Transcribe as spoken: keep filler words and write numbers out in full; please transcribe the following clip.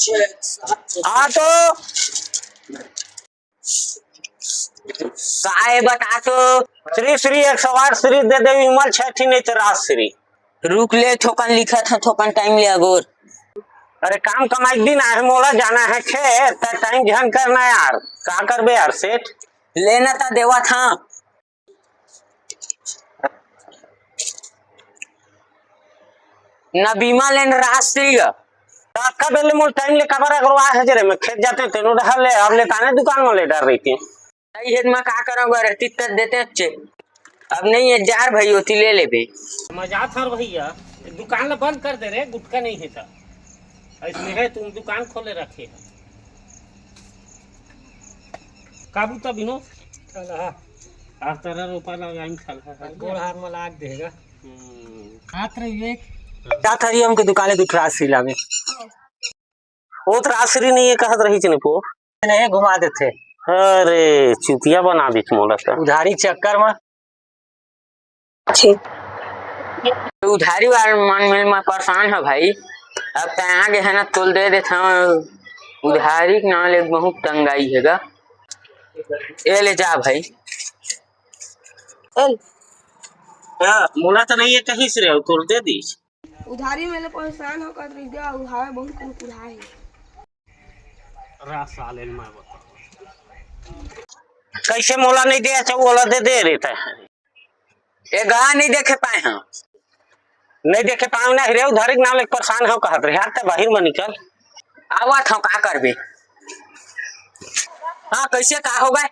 आ तो काय बता तो। श्री श्री एक सौ आठ श्री दे दे, विमल छठी नहीं तो राजश्री। रुक ले, थोकन लिखत हंव, थोकन टाइम ले अगोर। अरे काम कमाई के दिन आहे, मोला जाना है खेत, त टाइम झन करना यार। का करबे यार सेठ? लेना त देवत हंव। न बीमा लेन राष्ट्रीय। त अतका बेर ले मोर टाइम ले काबर अगरवा है जे रे? मैं खेत जाते तेनो डहर ले, अब ले ताने दुकान में ले डर रही थी। सही हेत में का करो गर, तित्तर देते अच्छे। अब नहीं है जार भाई, ओती ले लेबे। मजा था भैया, दुकान ला बंद कर दे रे, गुटखा नहीं है त। इसमें है तुम दुकान खोले रखे है। काबू तब इनो चल हा। आज तरह रोपा लगाइन चल हा। गोड़ हाथ में लाग देगा। हम्म। हाथ रे विवेक। का था ये हमके दुकान ले दुठरा सिला में। वो तो राजश्री नहीं है कहत रही चने पो। नहीं घुमा देथे। अरे चुतिया बना दी मोला का। उधारी चक्कर में। उधारी वाले मन में मैं परेशान है भाई। अब तैं आगे है ना, तोल दे देता हूँ। उधारी के नाम ले बहुत तंगाई है गा। ए ले जा भाई। चल। हाँ, मोला तो नहीं है कहीं से रे, तोल दे दी। उधारी में ले परेशान हो कर रही दे, उधार बहुत कुल उधार है। रा साले मैं बता। कैसे मोला नहीं दे, अच्छा ओला दे दे रे तैं। ए गा नहीं देखे पाए हम। नहीं देखे पाए ना रे, उधारी के नाम ले परेशान हो कहत रहे, यार तैं बाहर में निकल। आवत हूँ, का करबे? हाँ, कैसे का हो गए?